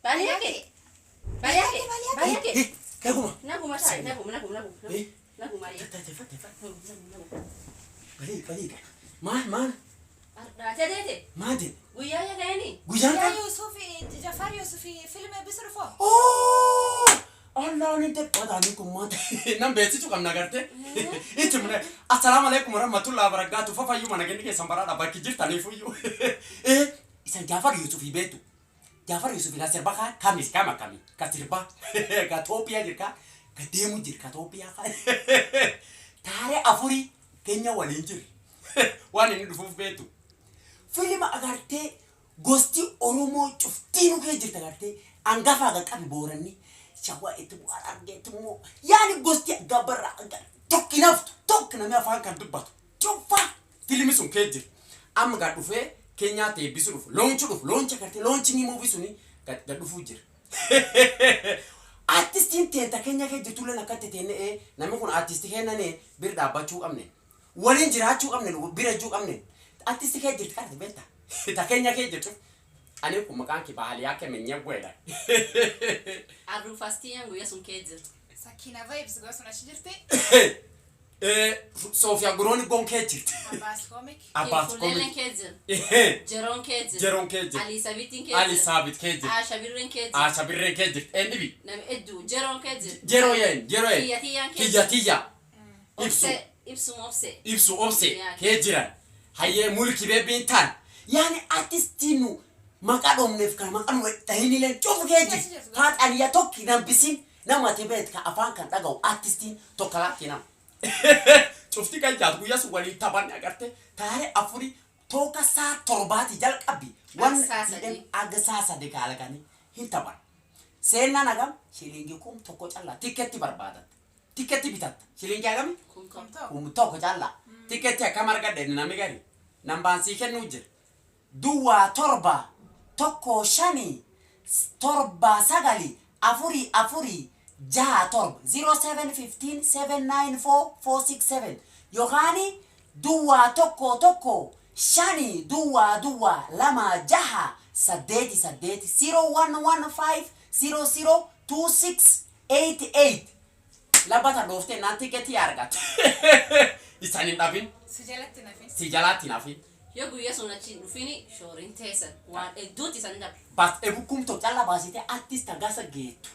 Baliyake. Baliyake. Baliyake. Naguma. Naguma ta'i. Naguma naguma naguma. Eh. Naguma ari'a. Teeffadhe. Naguma naguma. Balii balii. Maal maal Ardaatee deete. maal jedhe? Guyyaa yaga'eeni. Guyyaan يا kan? يوسف جعفر يوسف فيلم بيصرفه. Oh! Allaan inte badaan kun maal nan beeksisu qabna gartee. Itti mune assalaamu alaikum warahmatullahi wabarakatuh, fafayyuu mana kenni keessan baraadha bakki jirtaniifuyyuu. Isan Jaafar Yuusufii beektu. Jaafar Yuusufii ka sirba kaan kamis kama kami ka sirba ka Toophiyaa jirka ka deemu jirka Toophiyaa kaan taaree afurii keenya waliin jirri waan inni dhufuuf beektu. Filima agartee gosti Oromoo cuftiinuu kee jirti, agartee hangafaa qaqqabi Booranni Shawaa itti Harargeetti immoo yaani gosti Gabarraa tokki naftu tokki namni afaan kan dubbatu cufaa filimi sun kee jira. Amma gad dhufee Keenyaa eebbisu dhufu, launch dhufu, launch agartee launching movie suni gad dhufuu jira. Artistiin teenta keenya kee jirtullee akkatti teenne, namni kun artistii kennane bira dhaabbachuu qabne, waliin jiraachuu qabne, bira jechuu qabne. Artistii kee jirti qarti beekta ta keenya kee jirtu. Ani kun maqaan kee Baaliyaa Kemenyegweedha. Arruufastiyaan guyyaa sun kee jirtu. Sakina Vibes gosa achi jirti. Soofiyaa Gurooni goon kee jirti. Abbas Comic. Abbaas Kulleen Komi. kee jiru. Jeroon kee jiru. Jeroon kee jirti. Ali Sabitiin kee Ali jiru. Saabit kee jirti. Asha Birreen kee jiru. Asha Birreen kee jirti. Eendibi. Nami hedduu Jeroon kee jiru. Jeroo yeen jeroo yeen. Kiyya tiyyaan kee Kiyya tiyya. Ibsu. Obse ibsuma obse. Ibsu obse Yaa. kee jiran. Hayyee mulki beebiin taan. Yaani artistiin nu maqaa dhoomneef kan maqaa nu dhahinileen cufu kee jirti. Faaxaniya tokki nambisiin nama ati beet ka afaan kan dhaga'u artistiin tokko laatti nama. Cufti kan jaatu guyyaa sun waliin taphanne, agarte taaree afurii tooka saa 7ti jalqabbi. Waan Aga saa 3. Aga saa 3 kaalaqanii hin taphan. Seenaan hagam? Shilingii 1000 callaa tikkeetti barbaadatta. Tikkeetti bitatta. Shilingii hagami? Kun 1000. 1000 callaa. Tikkeetti akkam argadhe namni gari? Nambaan sii kennuu jira. 0715794467, 0715794467, yookaan 0115002688, 0115002688. Labbata dhooftee naan tikeetii argatte. Isaan hin dhabin. Si jalatti nafin. Si jalaatti nafin. Yoo guyyaa sun achi hin dhufini shooriin teessan waan hedduutti isan dhabe. Bas ebu 1000 calla baasite artist gasa geettu.